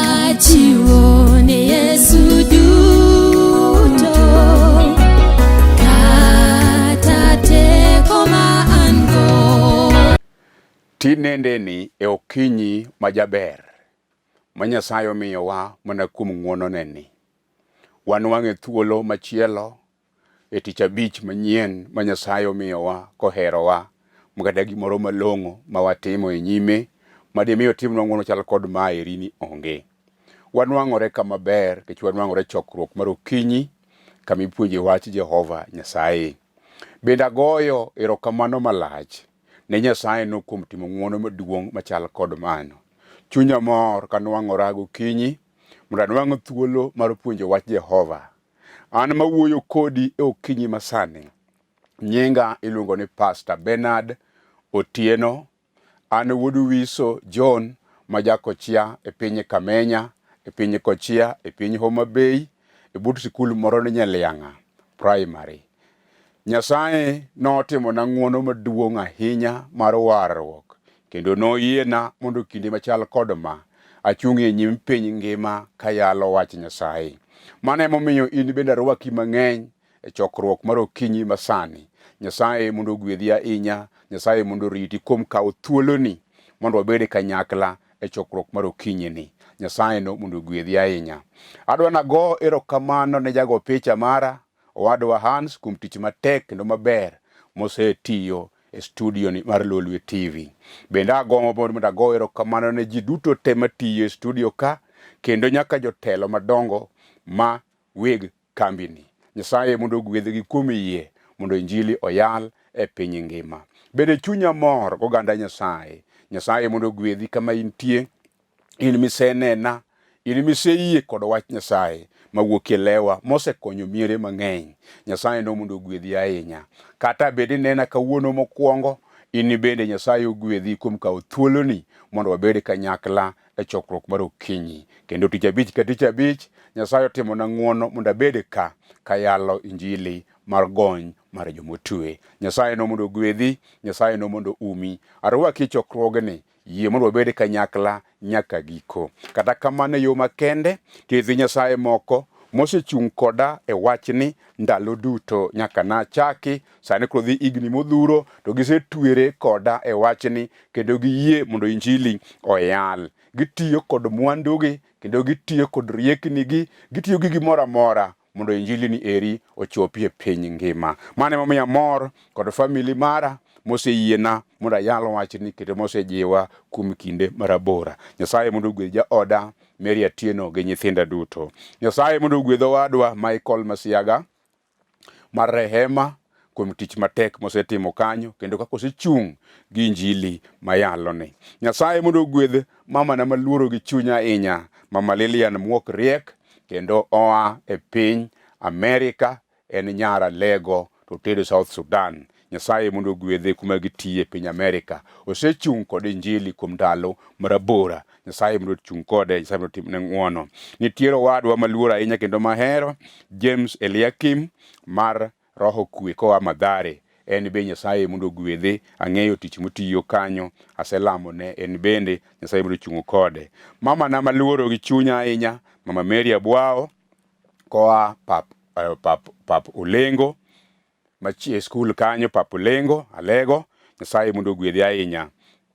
Achiwo ne Yesu duto kata teko ma an go. Tinendeni e okinyi majaber ma Nyasaye omiyowa mana kuom ng'wonone ni. Wanwang'e thuolo machielo e tich abich manyien ma Nyasaye omiyowa koherowa ma kata gimoro malong'o ma watimo e nyime ma dimi otimnwa ng'wono chal kod maeri ni onge. Wanwang'ore kama ber nikech wanwang'ore chokruok mar okinyi kama ipuonje wach Jehova Nyasaye. Bende agoyo erokamano malach ne Nyasaye no kuom timo ng'wono maduong' machal kod mano. Chunya mor kanwang'ora gokinyi mondo anwang' thuolo mar puonjo wach Jehova. An mawuoyo kodi e okinyi masani, nyinga iluongo ni Pastor Bernard Otieno. An wuod Wiso John ma jakochia e piny Kamenya, e piny Kochia, e piny Homa Bay, e but sikul moro ni Nyaliang'a Primary. Nyasaye notimona ng'wono maduong' ahinya mar warruok kendo noyiena mondo kinde machal kod ma achung' e nyim piny ngima kayalo wach Nyasaye. Mano emomiyo in bende arwaki mang'eny e chokruok mar okinyi masani. Nyasaye mondo ogwedhi ahinya, Nyasaye mondo oriti kuom kawo thuoloni mondo wabed e kanyakla e chokruok mar okinyini. Nyasaye no mondo ogwedhi ahinya. Adwa nago erokamano ne jago picha mara Owadwa Hans kuom tich matek kendo maber mosetiyo e studio ni mar Lolwe TV. Bende agombo mondo ago erokamano ne ji duto te matiyo e studio ka kendo nyaka jotelo madongo ma weg kambini. Nyasaye mondo ogwedhgi kuom yie mondo injili oyal e piny ngima. Bende chunya mor goganda Nyasaye. Nyasaye mondo ogwedhi kama intie in misenena, in miseyie kod wach Nyasaye mawuok e lewa mosekonyo miere mang'eny. Nyasaye no mondo ogwedhi ahinya. Kata bed inena kawuono mokwongo, in bende Nyasaye ogwedhi kuom kawo thuoloni mondo wabed kanyakla e chokruok mar okinyi. Kendo tich abich ka tich abich, Nyasaye otimona ng'wono mondo abed ka kayalo injili mar gony mar jomotwe. Nyasaye no mondo ogwedhi, Nyasaye no mondo umi. Arwaki e chokruogni Yie mondo wabed kanyakla nyaka giko. Kata kamano e yo makende, nitie Nyasaye moko mosechung' koda e wachni ndalo duto nyaka nachaki. Sani koro dhi higni modhuro to gisetwere koda e wachni kendo giyie mondo injili oyal. Gitiyo kod mwandugi kendo gitiyo kod rieknigi, gitiyo gi gimoro amora mondo injili ni eri ochopi e piny ngima. Mano emomiyo amor kod famili mara moseyiena mondo ayal wachni kendo mosejiwa kuom kinde marabora. Nyasaye mondo ogwedh jaoda Mary Atieno gi nyithinda duto. Nyasaye mondo ogwedh owadwa Michael Masiaga mar Rehema kuom tich matek mosetimo kanyo kendo kaka osechung' gi injili mayaloni. Nyasaye mondo ogwedh mamana maluoro gi chunya ahinya, Mama Lilian Muok Riek kendo oa e piny Amerika, en nyar Alego to otedo South Sudan. Nyasaye mondo ogwedhe kuma gitiye e piny Amerika. Osechung' kod injili kuom ndalo marabora. Nyasaye mondo ochung' kode, Nyasaye mondo otimne ng'wono. Nitiere owadwa maluor ahinya kendo mahero, James Eliakim mar Roho kwe koa Mathare. En be Nyasaye mondo ogwedhe. Ang'eyo tich motiyo kanyo, aselamone en bende, Nyasaye mondo ochung' kode. Mama na maluoro gi chunya ahinya, Mama Mary Abwao koa pap, eh, pap, pap Olengo machie skul kanyo pap Olengo Alego. Nyasaye mondo ogwedhi ahinya.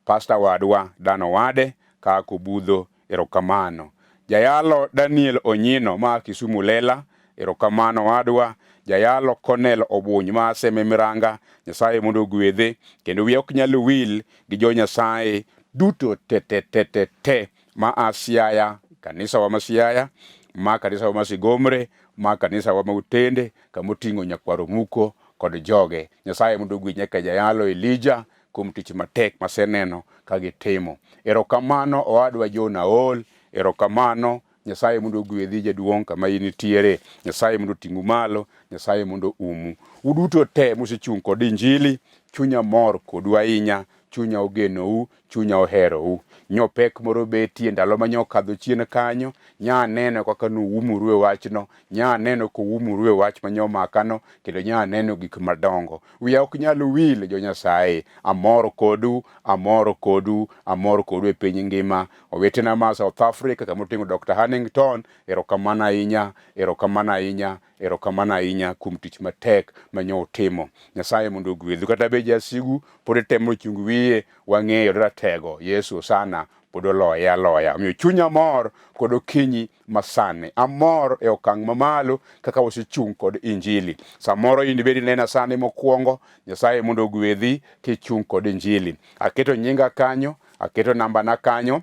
Pasta wadwa Dan Owade ka Kobudho, erokamano. Jayalo Daniel Onyino ma Kisumu Lela, erokamano wadwa. Jayalo Cornel Obuny ma Seme Miranga, Nyasaye mondo ogwedhe. Kendo wiya ok nyal wil gi jo Nyasaye duto te te te te te ma a Siaya, kanisa wa ma Siaya, ma kanisa wa ma Sigomre, ma kanisa wa ma Utende, kamoting'o Nyakwar Omuko kod joge. Nyasaye mondo ogwedh nyaka jayalo Elija kuom tich matek maseneno ka gitimo. Erokamano owadwa John Aol, erokamano Nyasaye mondo ogwedhi jaduong' kama in nitiere. Nyasaye mondo oting'u malo, Nyasaye mondo umu. Uduto te musechung' kod injili, chunya mor kodu ahinya. Chunya ogenou, chunya oherou. Nyo pek moro betie ndalo ma nyo okadho chien kanyo, nya aneno kaka nuumuru e wachno, nya aneno kuumuru e wach ma nyo omakano, kendo nya aneno gik madongo. Wiya ok nyal wil jo Nyasaye, amor kodu, amor kodu, amor kodu e piny ngima. Owetena ma South Africa kama oting'o Dr. Hannington, erokamano ahinya, erokamano ahinya, Erokamano ahinya kuom tich matek ma nyo utimo. Nyasaye mondo ogwedhu. Kata be jasigu pod temo chung wiye, wang'eyo ratego Yesu sana pod oloye aloya. Omiyo chunya mor kod okinyi masani. Amor e okang' mamalo kaka wasechung' kod Injili. Samoro in ibed inena sani mokwongo, Nyasaye mondo ogwedhi kichung' kod Injili. Aketo nyinga kanyo, aketo nambana kanyo.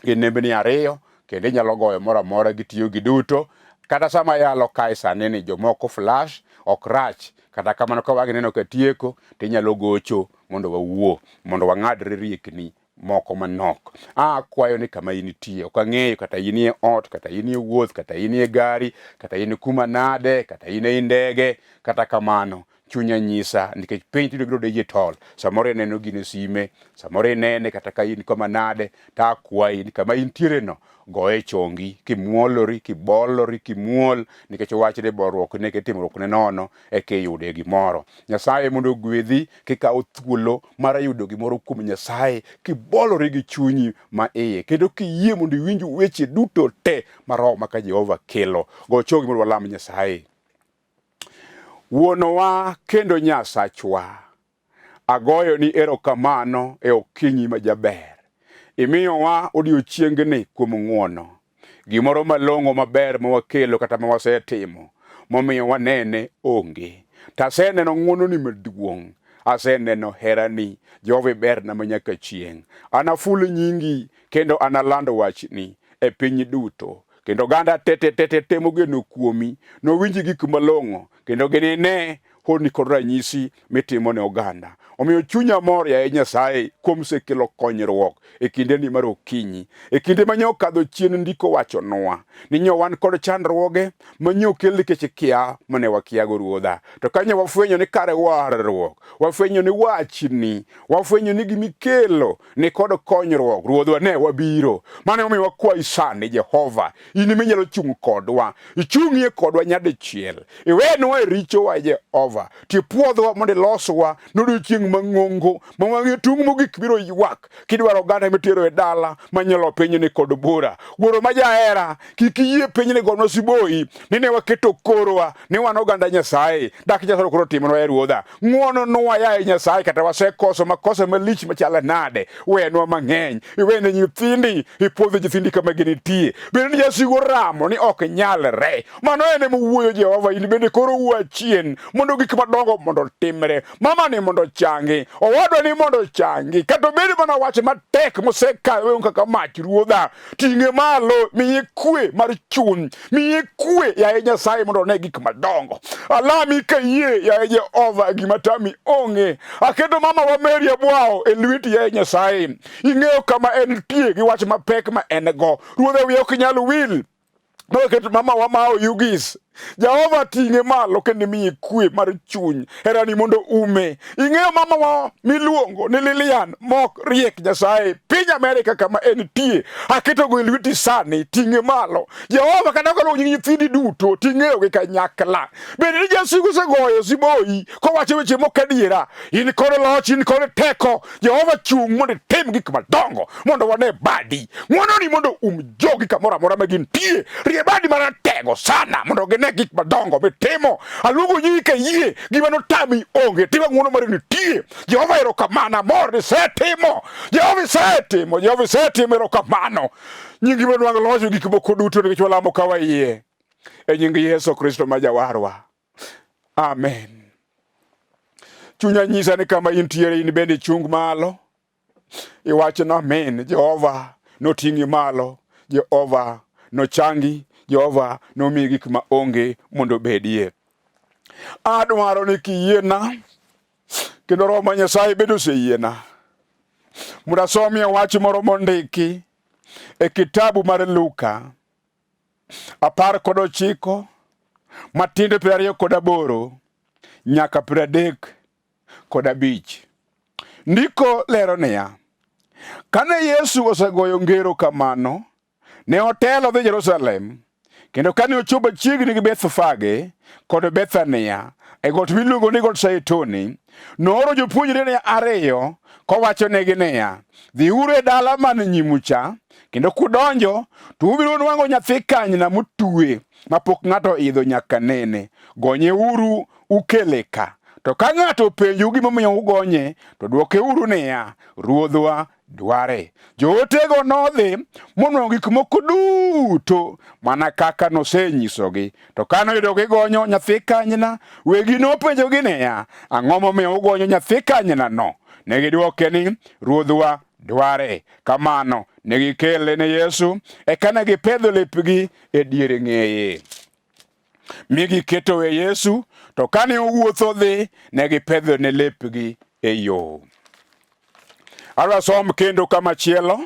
Gin nembni ariyo kendo inyalo goyo moro amora gitiyo giduto. Kata sama yalo kae sani ni jomoko flash ok rach, kata kamano ka wang' ineno ka tieko to inyalo gocho mondo wawuo, mondo wang'adre riekni moko manok. Akwayo ni kama intie, ok ang'eyo kata inie ot, kata inie wuoth, kata inie gari, kata in kuma nade, kata in ei ndege, kata kamano chunya nyisa nikech piny tinde biro digital samoro ineno gini e sime samoro inene kata ka in kama nade to akwayi ni kama intiere no goye chongi kimuolori kibolori kimuol nikech wachni bolruok ne kitimruok ne nono eka iyude gimoro Nyasaye mondo ogwedhi kikawo thuolo mar yudo gimoro kuom Nyasaye kibolori gi chunyi ma iye kendo kiyie mondo iwinj weche duto te ma roho maka Jehova kelo go chongi mondo walam Nyasaye Wuonowa kendo Nyasachwa, agoyoni erokamano e okinyi ma jaber. Imiyowa odiechiengni kuom ng'wono. Gimoro malong'o maber ma wakelo kata ma wasetimo momiyo wanene onge. To aseneno ng'wononi maduong', aseneno herani, Jehova iberna ma nyaka chieng'. Anaful nyingi kendo analand wachni e piny duto. Kendo oganda te te te te te mogeno kuomi nowinj gik malong'o kendo ginine honni kod ranyisi mitimo ne oganda. Omiyo chunya mor yaye Nyasaye kuom sekelo konyruok e kindeni mar okinyi. E kinde ma nyo okadho chien ndiko wachonwa ni nyo wan kod chandruoge ma nyo okel nikech kia mane wakiago Ruodha. To ka nyo wafwenyo ni kare warruok, wafwenyo ni wachni, wafwenyo ni gimikelo ni kod konyruok Ruodhwa ne wabiro. Mano emomiyo wakwayi sani Jehova, in ema inyalo chung' kodwa, ichung'ie kodwa nyadichiel, iwenwa e richowa Jehova, tipuodhwa mondo iloswa nodiochieng' mang'ongo ma wang'e tung' mogik biro ywak kidwaro oganda mitero e dala manyalo pinyni kod bura. Wuoro ma jahera, kik iyie pinyni gonwa siboyi ni ne waketo korwa ni wan oganda Nyasaye. Dak Nyasaye koro timonwa e Ruodha. Ng'wononwa yaye Nyasaye kata wasekoso makosa malich machalo nade, wenwa mang'eny, iwene nyithindi, ipuodho nyithindi kama ginitie. Bende ni jasigu oramo ni ok nyalre. Mano en ema owuoyo Jehova, in bende koro wuo achien mondo gik madongo mondo otimre. Mama ni mondo ochangi, owadwa ni mondo ochangi, kata obed mana wach matek mosekayo kaka mach Ruodha. Ting'e malo, miye kwe mar chuny, miye kwe yaye Nyasaye mondo one gik madongo. Alami ka yie yaye Jehova, gima tami onge. Aketo mama wa Mary Abwawo e lweti yaye Nyasaye. Ing'eyo kama entie gi wach mapek ma en go. Ruodha wiya ok nyal wil. Noketo mama wa ma Oyugis. Jehova ting'e malo kendo imiye kwe mar chuny. Herani mondo ume. Ing'eyo mama wa miluongo ni Lilian mok riek Nyasaye piny Amerika kama entie. Aketogo e lweti sani, ting'e malo. Jehova kata koluwo nying nyithindi duto, ting'eyogi kanyakla. Bende ni jasigu osegoyo siboyi kowacho weche mok adiera. In kod loch, in kod teko. Jehova chung' mondo itim gik madongo mondo wane badi. Ng'wononi mondo um jogi kamoro amora ma gintie. Rie badi maratego sana mondo gine gik madongo mitimo. Aluongo nyingi ka yie, gima notami onge. Tima ng'wono mari nitie. Jehova erokamano, amor ni isetimo. Jehova isetimo, Jehova isetimo, erokamano. Nyingi mondo nwang' loch e gik moko duto nikech walamo ka wayie. E nying Yesu Kristo ma Jawarwa. Amen. Chunya nyisa ni kama intiere in bende ichung malo. Iwach ni amen. Jehova noting'i malo. Jehova nochangi. Jehova nomiyi gik ma onge mondo obedie. Adwaro ni kiyiena kendo Roho ma Nyasaye bende oseyiena mondo asomie wach moro mondiki e kitabu mar Luka 19 matindo 28 nyaka 35. Ndiko lero niya, kane Yesu osegoyo ngero kamano, ne otelo dhi Jerusalem, kendo kane ochopo chiegni gi Bethfage kod Bethania e got miluongo ni got Zeituni, nooro jopuonjrene ariyo kowachonegi niya, dhiuru e dala man nyimu cha, kendo kudonjo to ubiro nwang'o nyathi kanyna motwe mapok ng'ato oidho nyaka nene. Gonyeuru ukele ka. To ka ng'ato openjou gimomiyo ugonye, to dwokeuru niya, Ruodhwa dware. Jootego nodhi monwang'o gik moko duto mana kaka nosenyisogi. To ka noyudo gigonyo nyathi kanyna, wegi nopenjogi niya, Ang'o momiyo ugonyo nyathi kanynano? Ne gidwoke ni, Ruodhwa dware. Kamano ne gikele ne Yesu, eka ne gipedho lepgi e dier ng'eye mi giketo e Yesu. To kane owuotho dhi, ne gipedho ne lepgi e yo. Adwa som kendo kamachielo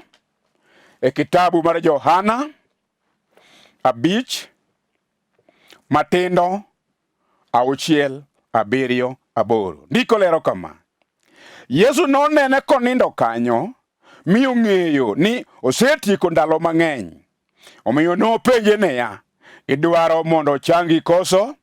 e kitabu mar Johana 5 matindo 6 7 8. Ndiko lero kama: Yesu nonene konindo kanyo mi ong'eyo ni osetieko ndalo mang'eny. Omiyo nopenje niya, idwaro mondo ochangi koso?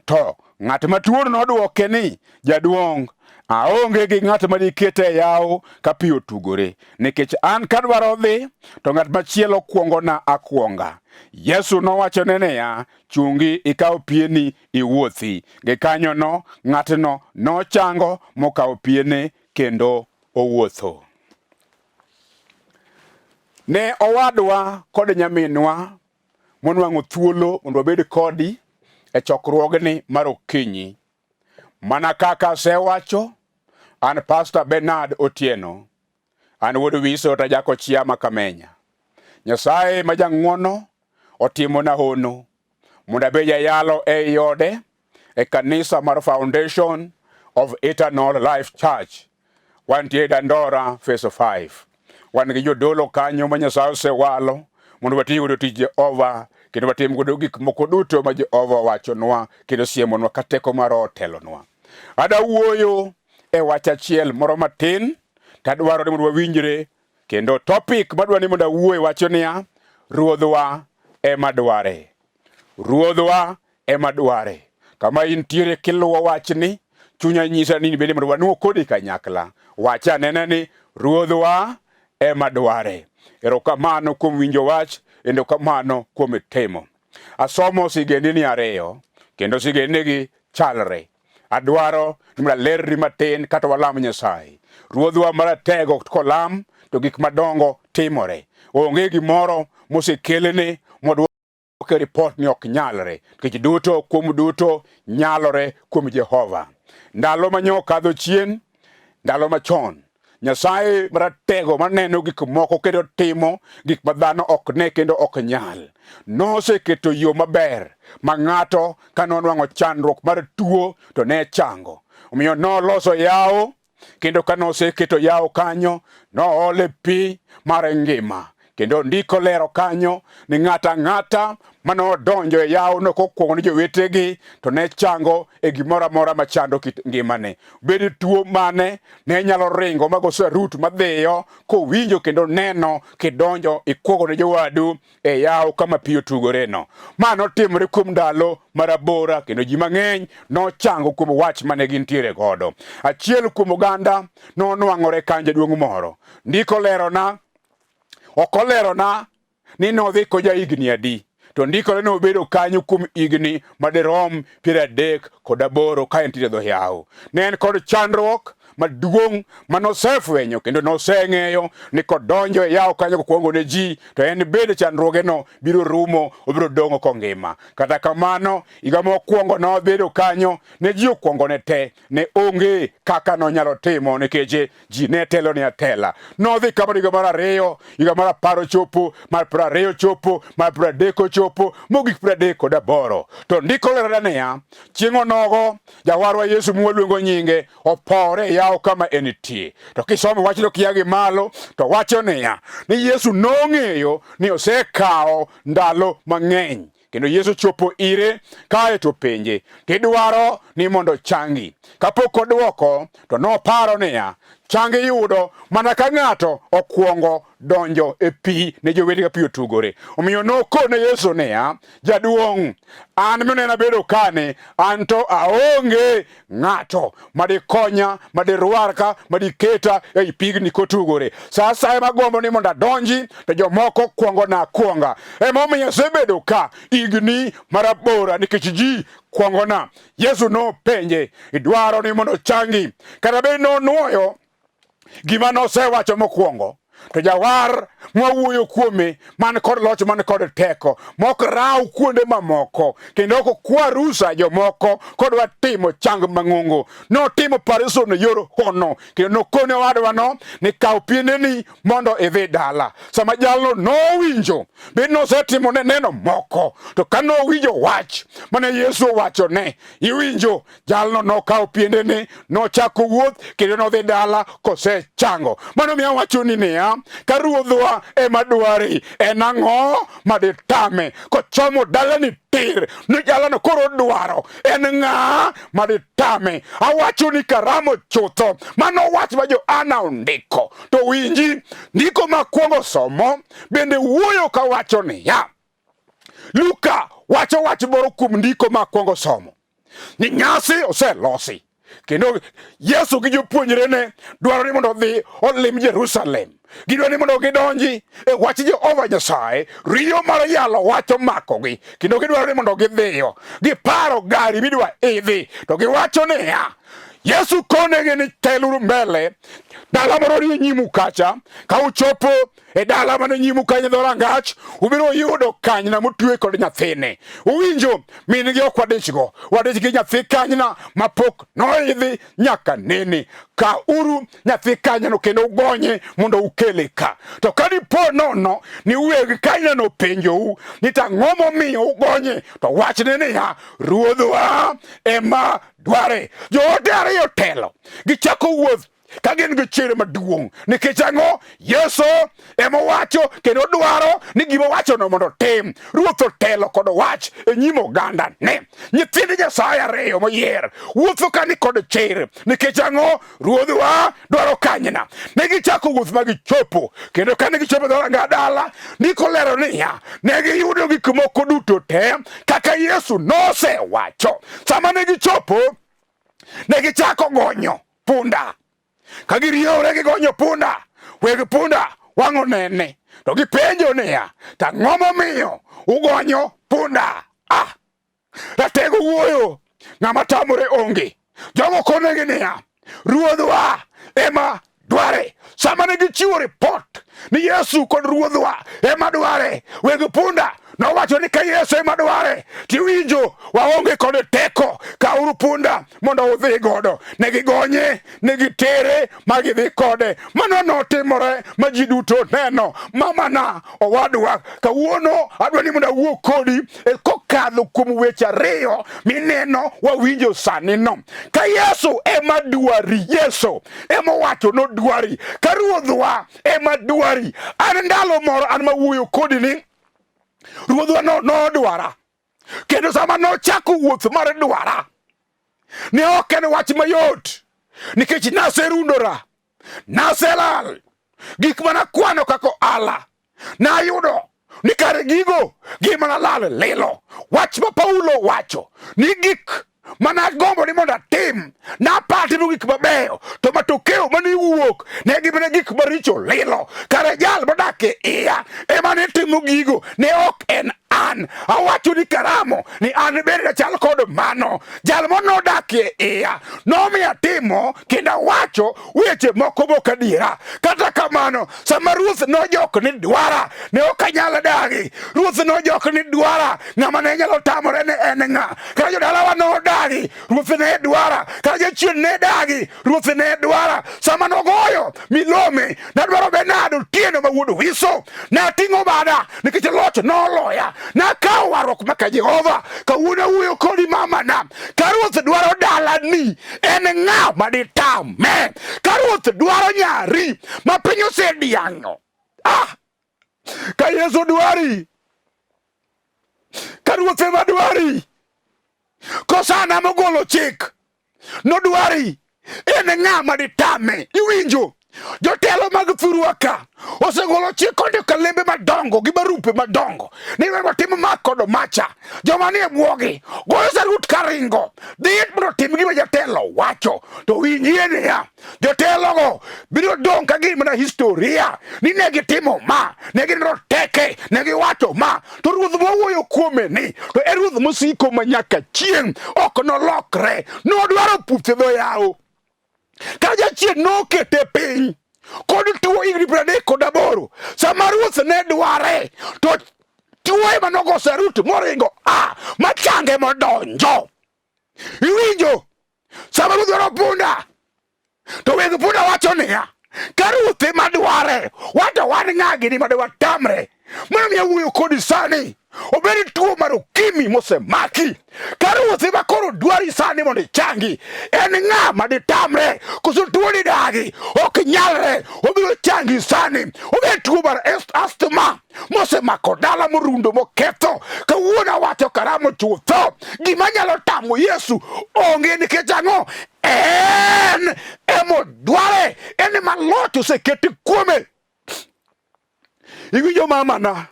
To ng'at matuono nodwoke ni, jaduong', aonge gi ng'at ma dikete e yawo ka pi otugore, nikech an kadwaro dhi, to ng'at machielo kwongona akwonga. Yesu nowachone niya, chungi ikaw pieni iwuothi. Gikanyono ng'atno nochango mokawo piene kendo owuotho. Ne owadwa kod nyaminwa monwang'o thuolo mondo wabed kodi e chokruogni mar okinyi. Mana kaka asewacho, an Pastor Bernard Otieno, an wuod Wiso Tajako Chia Makamenya. Nyasaye ma jang'wono otimona hono mondo abed jayalo ei ode e kanisa mar Foundation of Eternal Life Church. Wantie Dandora Phase 5. Wan gi jodolo kanyo ma Nyasaye osewalo mondo wati godo tij Jehova kendo watim godo gik moko duto ma Jehova owachonwa kendo siemonwa ka teko mar Roho otelonwa. Ada wuoyo e wach achiel moro matin to adwaro ni mondo wawinjre kendo topic madwa ni mondo awuoye wacho niya, Ruodhwa ema dware. Ruodhwa ema dware. Kama intiere kiluwo wachni, chunya nyisa ni bende mondo wanuo kodi kanyakla. Wach anena ni Ruodhwa ema dware. Erokamano kuom winjo wach, erokamano kuom timo. Asomo sigendini ariyo, kendo sigendinigi chalre. Adwaro ni mondo alerni matin kata walam Nyasaye. Ruodhwa maratego kolam to gik madongo timore. Onge gimoro mosekelne modwoke ripot ni ok nyalre, nikech duto kuom duto nyalore kuom Jehova. Ndalo ma nyo kadho chien, ndalo machon, Nyasaye maratego maneno gik moko kendo timo gik ma dhano ok ne kendo ok nyal. Noseketo yo maber ma ng'ato ka nonwang'o chandruok mar tuo to ne chango. Omiyo noloso yawo kendo ka noseketo yawo kanyo noole pi mar ngima. Kendo ndiko lero kanyo ni ng'ato ang'ata mane odonjo e yawono kokwongo ni jowetegi to ne chango e gimoro amora machando kit ngimane. Bed tuo mane ne nyalo ringo mago sarut madhiyo kowinjo kendo neno kidonjo ikwogo ne jowadu e yawo kama pi otugoreno. Ma notimore kuom ndalo marabora kendo ji mang'eny nochango kuom wach mane gintiere godo. Achiel kuom oganda nonwang'ore kanyo jaduong' moro. Ndiko lerona ok olerona ni nodhi ko jahigni adi, to ndikore ni obedo kanyo kuom higni madirom 38 ka entie e dho yawo. Ne en kod chandruok maduong' ma nosefwenyo kendo noseng'eyo ni kodonjo e yawo kanyo kokwongo ne ji to en bende chandruogeno biro rumo, obiro dong'o kongima. Kata kamano, higa mokwongo nobedo kanyo ne ji okwongone te, ne onge kaka nonyalo timo nikech ji ne telo ne atela. Nodhi kamano higa mar 2, higa mar 10 ochopo, mar 20 ochopo, mar 30 ochopo, mogik 38. To ndiko lerona niya, chieng' onogo jawarwa Yesu mwaluongo nyinge opore e yawo kama entie. To kisomo wachno kia gi malo to wacho niya, ni Yesu nong'eyo ni osekawo ndalo mang'eny. Kendo Yesu chopo ire kae to penje, tidwaro ni mondo ochangi? Kapok odwoko to noparo niya, Chang iyudo mana ka ng'ato okwongo donjo e pi ne jowete ka pi otugore. Omiyo nokone Yesu niya, Jaduong', an minena bedo kani, an to aonge ng'ato madikonya, madirwarka, madiketa ei pigni kotugore. Sa asaya magombo ni mondo adonji, to jomoko kwongo na akwonga. Emomiyo asebedo ka higni marabora nikech ji kwongona. Yesu nopenje, idwaro ni mondo ochangi? Kata bed nonwoyo gima nosewacho mokwongo, to jawar mwawuoyo kuome man kod loch man kod teko mok raw kuonde mamoko kendo ok okwa rusa jomoko kodwa timo chang mang'ongo. Notimo parison e yor hono kendo nokone owadwano ni kaw piendeni mondo idhi dala. Sama jalno nowinjo bed nosetimo ne neno moko, to ka nowinjo wach mane Yesu owachone, iwinjo jalno nokawo piendene nochako wuoth kendo nodhi dala kosechango. Mano miyo awachoni niya, ka Ruodhwa ema dwari, en ang'o ma ditame kochomo dalani tir ni jalano koro dwaro en ng'a ma ditame? Awacho ni karamo chutho. Mano wach ma Johana ondiko. To winji, ndiko makwongo somo bende wuoyo kawacho niya, Luka wacho wach moro kuom ndiko makwongo somo ni nyasi oselosi kendo Yesu gi jopuonjrene dwaro ni mondo odhi olim Jerusalem. Gidwaro ni mondo gidonji e wach Jehova Nyasaye. Riyo mar yalo wach omakogi kendo gidwaro ni mondo gidhiyo. Giparo gari midwa idhi to giwacho niya, Yesu konegi ni teluru mbele, dala moro nie nyimu kacha, ka uchopo e dala mane nyimu kanyo dho rangach, ubiro yudo kanyna motwe kod nyathine. Uwinjo, min gi ok wadichgo, wadich gi nyathi kanyna mapok noidhi nyaka nene. Ka uru nyathi kanynano kendo ugonye mondo ukele ka. To ka dipo nono ni weg kanynano openjou ni to ang'o momiyo ugonye, to wachne niya, Ruodhwa ema dware. Joote ariyo telo, gichako wuoth ka gin gi chir maduong' nikech ang'o? Yesu ema owacho kendo dwaro ni gima owachono mondo otim. Ruoth otelo kod wach e nyim oganda ne nyithind Nyasaye ariyo moyier wuotho ka ni kod chir nikech ang'o? Ruodhwa dwaro kanyna. Ne gichako wuoth ma gichopo, kendo kane gichopo dhoranga dala, ndiko lero niya, ne giyudo gik moko duto te kaka Yesu nosewacho. Sama ne gichopo, ne gichako gonyo punda. Ka giriewore gigonyo punda, weg punda wang' onene to gipenjo niya, to ang'o momiyo ugonyo punda? Ah, ratego wuoyo, ng'ama tamore onge. Jogo konegi niya, Ruodhwa ema dware. Sama ne gichiwo ripot ni Yesu kod Ruodhwa ema dware, weg punda nowacho ni ka Yesu ema dware, tiwinjo waonge kod teko, kawuru punda mondo udhi godo. Ne gigonye, ne gitere ma gidhi kode. Mano notimore ma ji duto neno. Mamana, owadwa, kawuono adwa ni mondo awuo kodi e kokadho kuom weche ariyo mineno wawinjo sani no. Ka Yesu ema dwari, Yesu ema owacho nodwari, ka Ruodhwa ema dwari. An ndalo moro an mawuoyo kodi ni Ruodhwa no nodwara, kendo sama nochako wuoth mar dwara ne ok en wach mayot, nikech naserundora, naselal, gik mana kwano kaka ohala nayudo ni kare gigo gima nalal lilo. Wach ma Paulo wacho ni gik mana gombo ni mondo atim napar timo gik mabeyo to matokeo mane wuok ne gin gik maricho lilo. Kare jal modak e iya ema ne timo gigo, ne ok en an. Awacho ni karamo ni an bende achal kod mano. Jal monodak e iya nomiya timo kendo awacho weche moko mok adiera. Kata kamano, sama ruoth nojok ni dwara, ne ok anyal dagi. Ruoth nojok ni dwara, ng'ama ne nyalo tamore ne en ng'a? Kata jodalawa nodagi, ruoth ne dwara. Kata jachien ne dagi, ruoth ne dwara. Sama nogoyo milome, nadwaro Benado Otieno ma wuod Wiso. Nating'o bada nikech loch noloya. Nakawo warruok maka Jehova. Kawuono awuoyo kodi mamana. Ka ruoth dwaro dalani, en ng'a ma ditame? Ka ruoth dwaro nyari ma piny osediang'o. Ah! Ka Yesu dwari, ka ruoth ema dwari, kosana mogolo chik nodwari. En ng'a ma ditame? Iwinjo? Jotelo mag thurwa ka osegolo chik kondiko kalembe madongo gi barupe madongo ni we watim ma kod macha. Joma nie bwogi goyo sarut karingo dhi mondo otim gima jatelo wacho. To winjie niya, jotelogo biro dong' ka gin mana historia ni ne gitimo ma, ne gin roteke, ne giwacho ma. To ruoth mwawuoyo kuome ni to e ruoth mosiko ma nyaka chieng', ok nolokre. Nodwaro puthe dho yawo. Ka jachien nokete piny kod tuo higni 38, sama ruoth ne dware to tuo ema nogo sarut moringo a machange modonjo. Iwinjo? Sama ruoth dwaro punda to weg punda wacho niya, ka ruoth ema dware, wato wan ng'a gini ma dewatamre? Mano miyo awuoyo kodi sani. Obed tuo mar ukimwi mosemaki, ka ruoth ema koro dwari sani mondo ichangi, en ng'a ma ditamre? Koso tuo ni dagi ok nyalre, obiro changi sani. Obed tuo mar asthma mosemako dala morundo moketho, kawuono awacho karamo chutho, gima nyalo tamo Yesu onge. Nikech ang'o? En emodware, en ema loch oseketi kuome. Iwinjo mamana?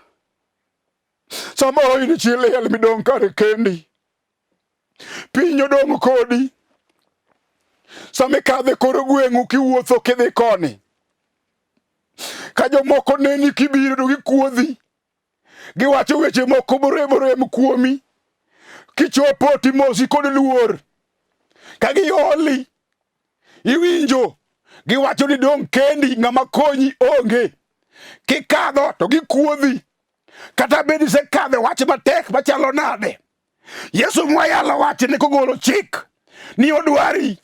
Samoro in chi liel midong' kar kendi, piny odong' kodi. Sama ikadho e kor gweng'u kiwuotho kidhi koni, ka jomoko neni kibiro to gikuodhi, giwacho weche moko morem orem kuomi. Kichopo timosi kod luor, ka gioli iwinjo giwacho ni dong' kendi, ng'ama konyi onge. Kikadho to gikuodhi, kata bed isekadho wach matek machalo nade. Yesu mwayalo wachne kogolo chik ni odwari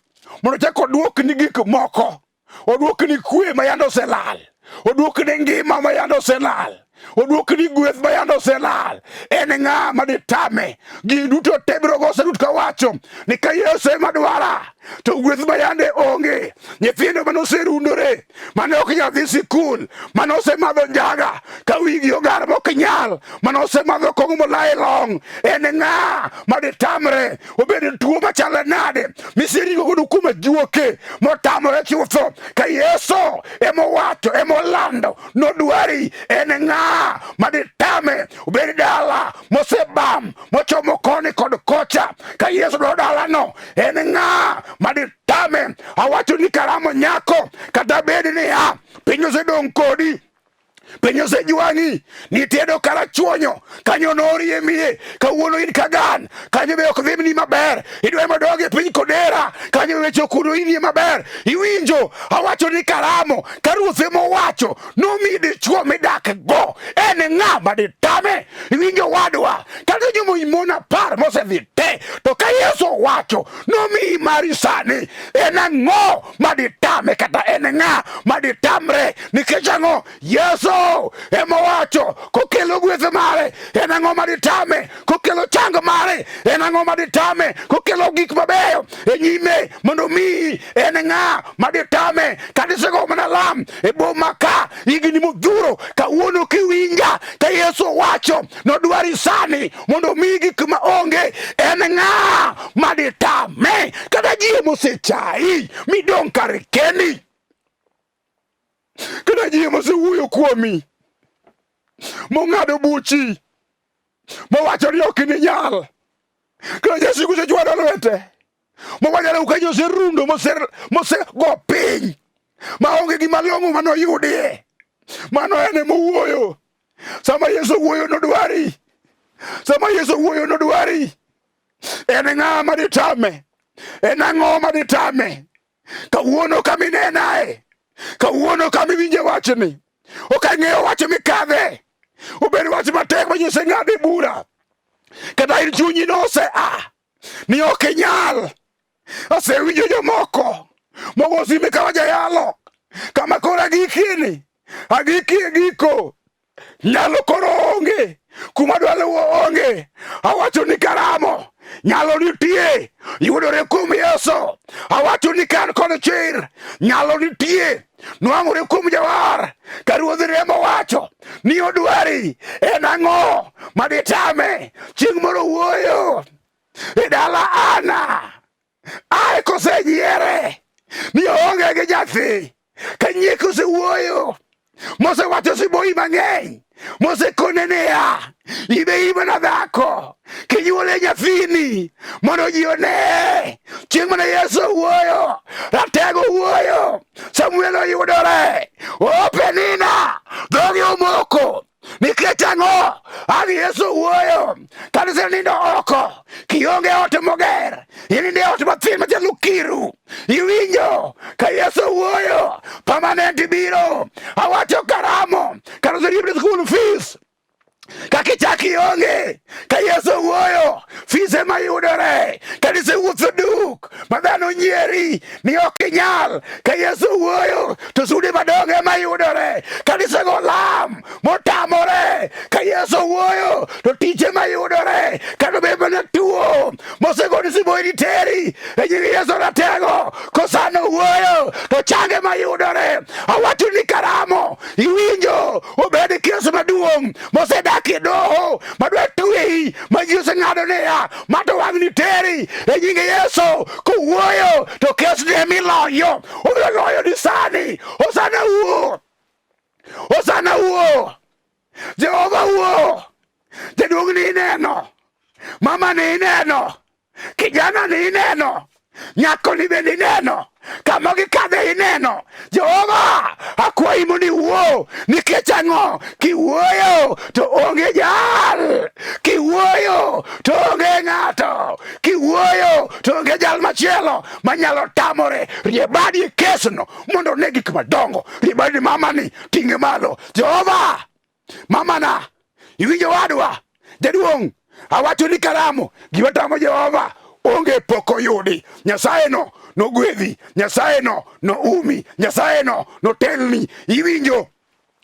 mondo chak oduokni gik moko, oduokni kwe ma yande oselal, oduokni ngima ma yande oselal, oduokni gweth ma yande oselal. En ng'a ma ditame? Gigi duto te biro go sarut kawacho ni ka Yesu ema dwara to gweth ma yande onge, nyithindo mane oserundore, mane ok nyal dhi sikul, mane osemadho njaga ka wigi ogar mok nyal, mane osemadho kong'o molai long', en ng'a ma ditamre? Obed tuo machalo nade miseringo godo kuom ajuoke motamore chutho, ka Yesu emowacho emolando nodwari, en ng'a ma ditame? Obed dala mosebam mochomo koni kod kocha, ka Yesu dwaro dalano, en ng'a ma ditame? Awacho ni karamo nyako, kata bed niya piny osedong' kodi, piny osejwang'i, nitedo karachuonyo kanyo noriemie, kawuono in kagan kanyo be ok dhimni maber, idwa modog e piny kodera kanyo weche okuno inie maber. Iwinjo? Awacho ni karamo ka ruoth emowacho nomi dichwo midak go, en ng'a ma ditame? Iwinjo wadwa? Kata jomo mon 10 mosedhi te, to ka Yesu owacho nomiyi mari sani, en ang'o ma ditame? Kata en ng'a ma ditamre? Nikech ang'o? Yesu emowacho kokelo gweth mare, en ang'o ma ditame? Kokelo chang mare, en ang'o ma ditame? Kokelo gik mabeyo e nyime mondo omiyi, en ng'a ma ditame? Kata isego mana lam e boma ka higni modhuro, kawuono kiwinja ka Yesu owacho nodwari sani mondo omiyi gik ma onge, en ng'a ma ditame? Kata ji mosechayi midong' kar kendi, kata ji mosewuoyo kuomi mong'ado buchi mowacho ni ok ininyal, kata jasigu osechwado lwete mowacho ni kanyo oserundo mosego piny maonge gima long'o manoyudie, mano en emowuoyo. Sama Yesu wuoyo nodwari, sama Yesu wuoyo nodwari, en ng'a ma ditame? En ang'o ma ditame? Kawuono kama inenae, kawuono kama iwinje wachni, ok ang'eyo wach mikadhe, obed wach matek ma Nyasaye ng'ade bura, kata in chunyi nose a ni ok inyal. Asewinjo jomoko mogo sime kama jayalo kama koro agikieni, agikie giko nyalo koro onge kuma dwa luwo onge. Awacho ni karamo nyalo nitie yudore kuom Yesu. Awacho ni kan kod chir nyalo nitie nwang'ore kuom jawar. Ka ruodh remo wacho ni odwari, en ang'o maditame? Chieng' moro wuoyo e dala Ana ae kosenyiere. ni oonge gi nyathi. Ka nyiek osewuoyo, mosewacho siboi mang'eny, mosekone niya, ibe imana dhako, kinyuole nyathini mondo ji one. Chieng' mane Yesu owuoyo, ratego owuoyo, Samuel oyudore, o Penina, dhogi omoko. Nikech ang'o? Ang' Yesu wuoyo, kanisa nindo oko, kionge ot moger, inindo e ot mathin machalo kiru. Iwinjo ka Yesu wuoyo, permanent biro. Awacho karamo, kanisa riembe school fees. Kaka ichak ionge, ka Yesu wuoyo, fees ema yudore. Kanisa wuotho duk, ma dhano nyieri ni ok inyal. Ka Yesu wuoyo, to sude madongo ema yudore. Kanisa go lam, motamore. Ka Yesu wuoyo, to tije ma yudore. Kata obed mana tuo, mosegoni siboi teri, e nying Yesu ratego. Kosano wuoyo, to change ma yudore. Awacho ni karamo, iwinjo, obed kes maduong' mosedak e doho madwa tweyi ma ji oseng'ado niya ma to wang'ni teri e nying Yesu kowuoyo to kes ne miloyo obiro loyo ni sani osana wuo osana wuo Jehova wuo jaduong' ni ineno mama ni ineno Kijana ni ineno, nyako ni bende ineno, kama gikadhe ineno. Jehova, akwayi mondo iwuo, nikech ang'o? Kiwuoyo to onge jal, kiwuoyo to onge ng'ato, kiwuoyo to onge jal machielo manyalo tamore. Rie badi e kesno mondo one gik madongo. Rie badi mamani, ting'e malo. Jehova, Mamana, iwinjo wadwa, jaduong', awacho ni karamo, gima tamo Jehova onge pok oyudi. Nyasaye no nogwedhi, Nyasaye no noumi, Nyasaye no notelni. Iwinjo?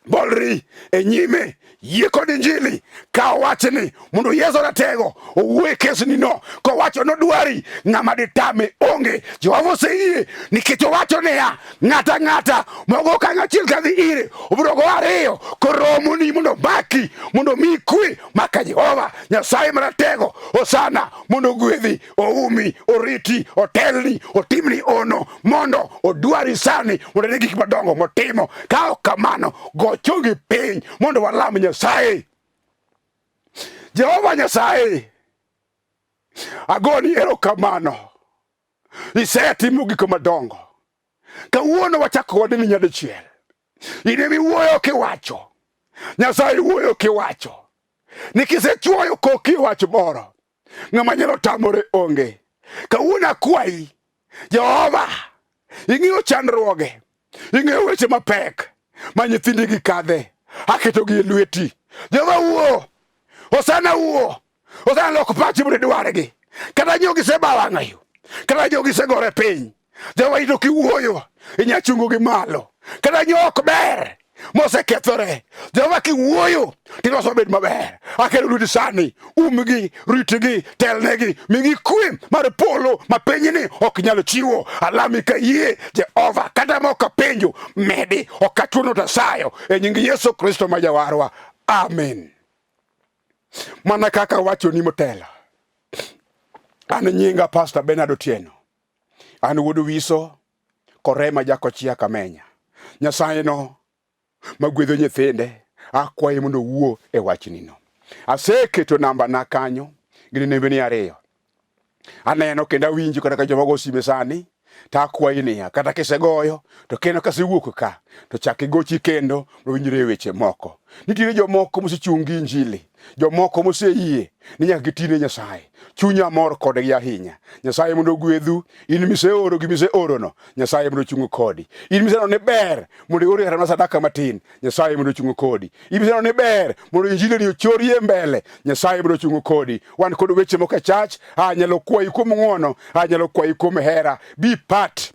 Bolri e nyime, yie kod Injili, kaw wachni mondo Yesu ratego owuo e kesni no kowacho nodwari ng'ama ditame onge. Jehova oseyie nikech owacho niya, ng'ata ang'ata mogo okang' achiel kadhi ire obiro go ariyo koromoni mondo omaki mondo omiyi kwe maka Jehova Nyasaye maratego osana mondo ogwedhi oumi oriti otelni otimni ono mondo odwari sani mondo ne gik madongo motimo ka ok kamano go chongi piny mondo walam Nyasaye Jehova Nyasaye agoni erokamano Isetimo gik madongo. Kawuono wachako wadeni nyadichiel. In ema iwuoyo kiwacho. Nyasaye wuoyo kiwacho. Ni kisechuoyo koki e wach moro, ng'ama nyalo tamore onge. Kawuono akwayi, Jehova, ing'eyo chandruoge, ing'eyo weche mapek ma nyithindigi kadhe, aketogi e lweti. Jehova wuo, Hosana wuo, Osana lok pachi mondo idwargi. Kata nyo gisebawo wang'ayo, kata nyo gisegore piny. Jehova ito kiwuoyo, inya chungo gi malo. Kata nyo ok ber, mosekethore. Jehova kiwuoyo, tiloso bed maber. Akelo lweti sani, umgi, ritgi, telnegi, migi kwe mar polo ma pinyni ok nyal chiwo. Alami ka yie, Jehova, kata ma ok apenjo, medi, ok achuno to asayo. E nying Yesu Kristo ma Jawarwa. Amen. Mana kaka awachoni motelo, an nyinga Pastor Bernard Otieno, an wuod Wiso Korema Jakochia Kamenya. Nyasaye no magwedho nyithinde, akwaye mondo owuo e wachnino. Aseketo namba na kanyo gin nembeni ariyo. Aneno kendo awinjo kata ka joma go sime sani to akwayi niya, kata kisegoyo to kendo kasewuok ka to chak igochi kendo mondo winjre e weche moko. Nitiere jomoko mosechung' gi Injili, jomoko moseyie ni nyaka giti ne Nyasaye. Chunya mor kodgi ahinya. Nyasaye mondo ogwedhu, in miseoro gi miseorono, Nyasaye mondo ochung' kodi. In miseneno ni ber mondo ior kata mana sadaka matin, Nyasaye mondo ochung' kodi. In miseneno ni ber mondo injili ni ochorie mbele, Nyasaye mondo ochung' kodi. Wan kod weche moko e church, anyalo kwayi kuom ng'wono, anyalo kwayi kuom hera. Be part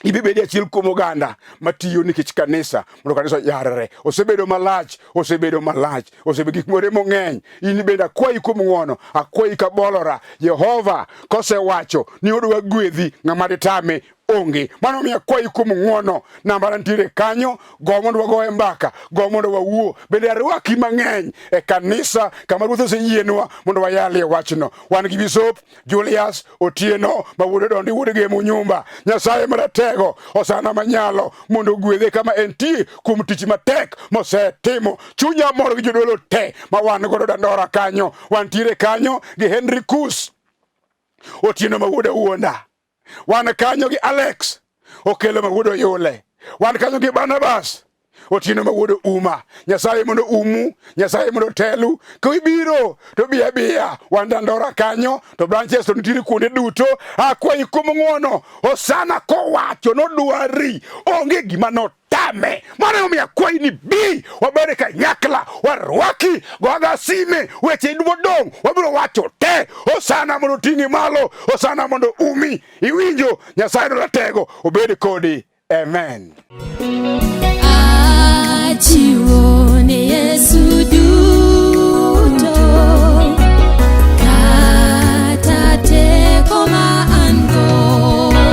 ibibedi achiel kuom oganda matiyo nikech kanisa mondo kanisa oyarre. Osebedo malach, osebedo malach, osebedo gik more mong'eny. In bende akwayi kuom ng'wono, akwayi kabolora. Jehova kosewacho ni odwa gwedhi, ng'ama ditame onge. Mano miyo akwayi kuom ng'wono, namba nitiere kanyo, go mondo wagoye mbaka, go mondo wawuo. Bende arwaki mang'eny e kanisa kama Ruoth oseyienwa mondo wayalie wachno. Wan gi Bishop Julius Otieno ma wuod Odondi wuod Gemo Nyumba. Nyasaye maratego osana manyalo mondo ogwedhe kama entie kuom tich matek mosetimo. Chunya mor gi jodolo te ma wan godo Dandora kanyo. Wantiere kanyo gi Henry Kus Otieno ma wuod Awuonda. Wan kanyo gi Alex Okelo ma wuod Oyule. Wan kanyo gi Barnabas Otieno ma wuod Uma. Nyasaye mondo umu, Nyasaye mondo telu. Ka ibiro to bi abiya. Wan Dandora kanyo to branches to nitiere kuonde duto. Akwayi kuom ng'wono. Hosana kowacho nodwari. Onge gima not tame. Mano emomiyo akwayi ni bi wabed kanyakla, warwaki, goga sime, weche modong' wabiro wacho te. Hosana mondo oting'i malo, Hosana mondo umi. Iwinjo, Nyasaye ratego obed kodi. Amen. Achiwo.